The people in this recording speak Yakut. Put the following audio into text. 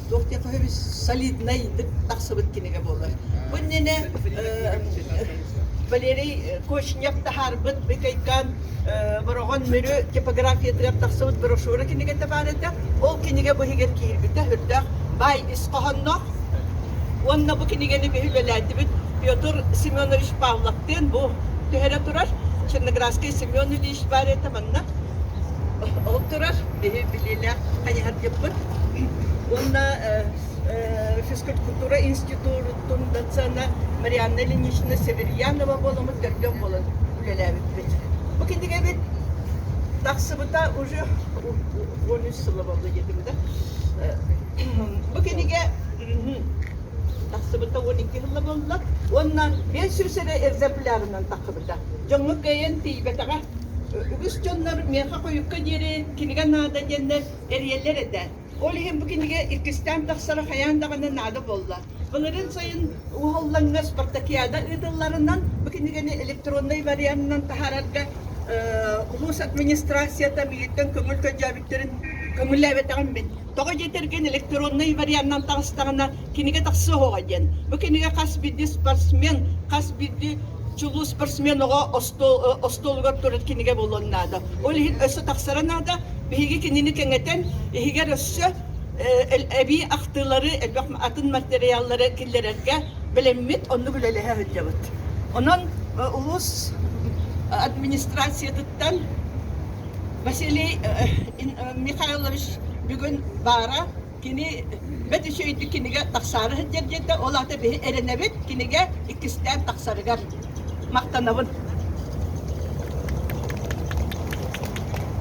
Туох диэххэ солиднайдык тахсыбыт кинигэ буолар. Бу иннинэ Валерий Кочнев таһаарбыт Быкайкаан Бороҕон Мүрү типографиятыгар тахсыбыт брошюра кинигэтэ баар этэ. Ол кинигэ бу иһигэр киирбитэ үрдээх баай ис хоһоонноох. Уонна бу кинигэни биһи үлэлээтибит Петр Семенович Павловтыын бу түһэрэ турар. Черноградский Семен Ильич баар этэ манна. Ол турар биһи билиилээх хайыһардьыппыт. Уонна физкультура институтун доцена Марианна Ильинична Северьянова буоламмыт төрдүөн буолан үлэлээбиппит. Бу кинигэбит тахсыбыта уже 13 сыла буолла диэтим да. Бу кинигэ тахсыбыта 12 сыла буолла уонна 500 эрэ экземплярынан тахсыбыта. Дьоҥҥо кыайан тиийбэтэҕэ. Үгүс дьоннор миэхэ хойукка диэри кинигэ наада диэннэр эрийэллэр этэ. Ол иһин бу кинигэ иккистээн тахсара хайаан даҕаны наада буолла. Былырыын сайын Уһаллаҥҥа спартакиада ыытылларынан бу кинигэни электроннай варианынан таһаарарга улуус администрацията миигиттэн көҥүл көрдөөбүттэрин көҥүллээбэтэҕим мин. Тоҕо диэтэргин электроннай варианынан таҕыстаҕына кинигэ тахсыа суоҕа диэн. Бу кинигэ хас биирдии спортсмен, хас биирдии чулуу спортсмен оҕо остуолугар турар кинигэ буолуон наада. Ол иһин өссө тахсара наада. Биһиги кинини кэҥэтэн, иһигэр өссө эбии ахтыылары, элбэх атын материаллары киллэрэргэ бэлэммит, оннук үлэлэһэ сылдьабыт. Онон улуус администрациятыттан Василий Михайлович бүгүн баара, кини бэт үчүгэйдик кинигэ тахсаары сылдьар диэтэ, ол аата биһи эрэнэбит кинигэ иккистээн тахсарыгар. Махтанабын.